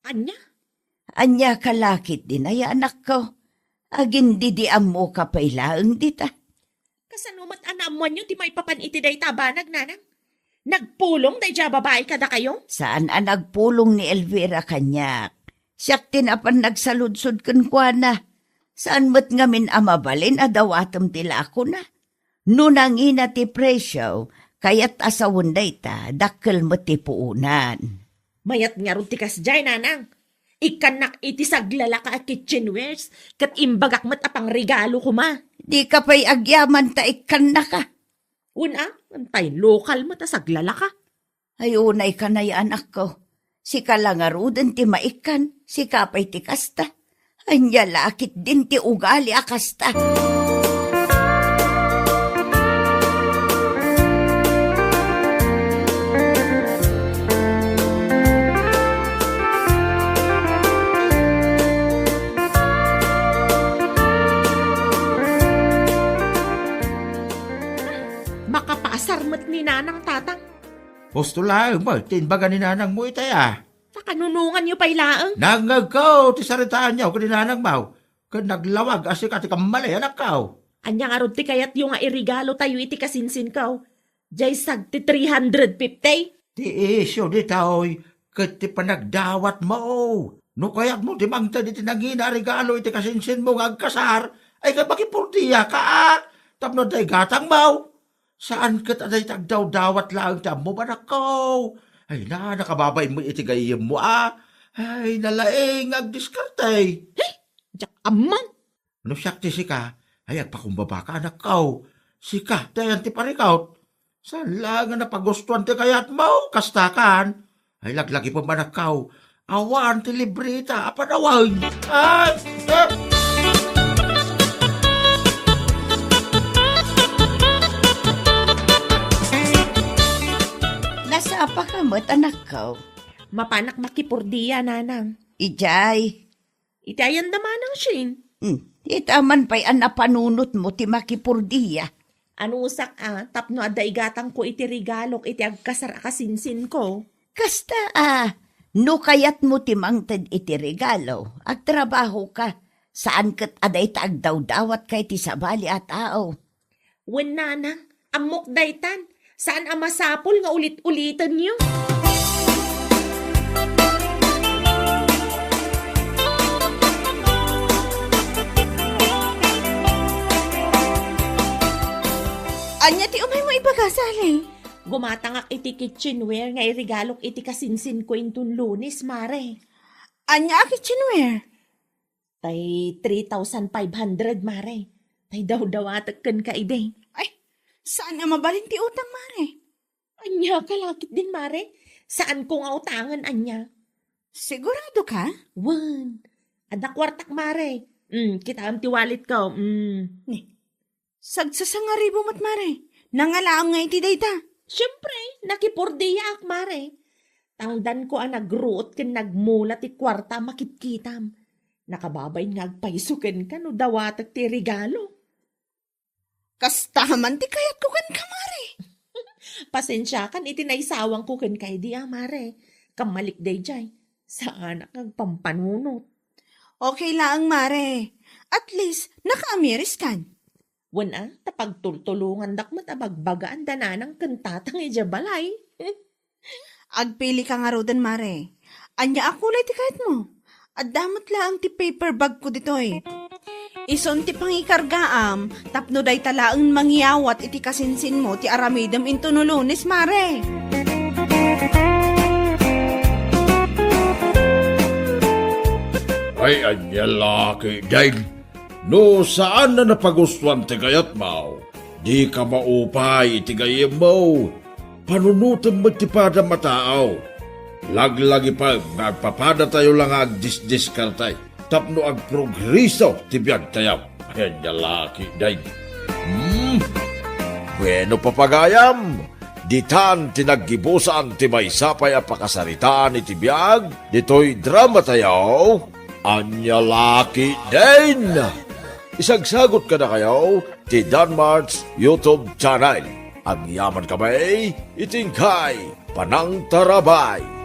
ania? Ania ka la ketdin aya, anakko? Agindidiammoka pay laeng dita. Kasano met a naammoanyo ti maipapan iti dayta a banag, Nanang? Nagpulong daydiay a babai kadakayo? Saan a nagpulong ni Elvira kaniak. Siak ti napan nagsaludsod kenkuana. Saan met ngamin a mabalin a dawatem ti lakona. No nangina ti presio, kayat a sawen dayta, dakkel met ti puonan. Mayat ngarud ti kasdiay, Nanang. Ikkannak iti saglalaka a kitchenwares, ket imbagak met a pangregalo koma. Dika pay agyaman ta ikkannaka. Wen a, tay lokal met a saglalaka. Ay, unay ka nay, anakko. Sika la ngaruden ti maikkan, sika pay ti kasta. Ania la ketdin ti ugali a kasta? Makapaasar met ni Nanang, Tatang. Husto laeng met ti imbaga ni nanangmo itay a. Ta kanunonganyo pay laeng? Nangngegko ti saritaanyo ken ni nanangmo, ken naglawag a sika ti kammali, anakko. Ania ngarud ti kayatyo nga iregalotayo iti kasinsinko? Diay sag ti three hundred fifty? Ti isyu ditoy ket ti panagdawatmo. No kayatmo ti mangted iti nangina a regalo iti kasinsinmo nga agkasar, ay, ket makipordiaka a tapno adda igatangmo. Saan ket a dayta agdawdawat laeng ti ammom, anakko. Ay na, nakababain met iti gayyemmo a. Ay, nalaing nga agdiskarte. He? Diak amman. No siak ti sika, ay agpakumbabaka, anakko. Sika, ti ayan ti parikut. Saan laeng a napagustuan ti kayatmo, kasta kan? Ay, laglagipem, anakko. Awan ti libreta a panawen. Ay, eh. Nasapaka met, anakko? Mapanak makipordia, nanang. Idiay. Iti ayan da manang Shane? Hmm, ita man pay a napanunotmo ti makipordia. Anusak a, tapno adda igatangko iti regalok iti agkasar a kasinsinko. Kasta a, no kayatmo ti mangted iti regalo, agtrabahoka. Saan ket a dayta agdawdawatka iti sabali a tao. Wen, nanang, ammok daytan. Saan a masapul nga ulit-ulitenyo. Ania ti umaymo ibaga, Sally? Gumatangak iti kitchenware nga iregalok iti kasinsinko inton Lunes, mare. Ania a kitchenware? Tay three thousand five hundred, mare. Tay dawdawatek kenka idi. Ay, saan a mabalin ti utang, mare? Ania ka la ketdin, mare? Saanko nga utangen, ania? Sigurado ka? Wen. Adda kuartak, mare. Hmm, kitaem ti walletko. Hmm. Ni, sagsasangaribu met, mare. Nangalaam nga iti dayta. Siempre, nakipordiaak, mare. Tangdanko a nagruot ken nagmula ti kuarta a makitkitam. Nakababain nga agpayso kenka no dawatek ti regalo. Kasta man ti kayatko kenka, mare. Pasensiakan iti naisawangko kenka idi a, mare. Kammalik daydiay. Saanak nga agpampanunot. Okay laeng, mare. At least, nakaamiriskan. Wen a, ta pagtultulongandak met a bagbagaan da nanang ken tatang idiay balay. Agpilika ngaruden, mare. Ania a kulay ti kayatmo? Adda met laeng ti paper bagko ditoy. Isun ti pangikargaam tapno dayta laeng mangyawat iti kasinsinmo ti aramidem inton Lunes, mare. Ay, ania la ketdin? No saan a napagustuan ti kayatmo, dika maupay iti gayyemmo. Panunotem met ti padam a tao. Laglagipem nga agpapadatayo la nga agdisdiskarte tapno agprogreso ti biagtayo. Ania la ketdin? Hmm? Bueno, papagayam, ditan ti naggibusan ti maysa pay a pakasaritaan iti biag ditoy dramatayo. Ania la ketdin? Isagsagot kadakayo ti Danmart's YouTube channel. Agyamankami iti inkay panangtarabay.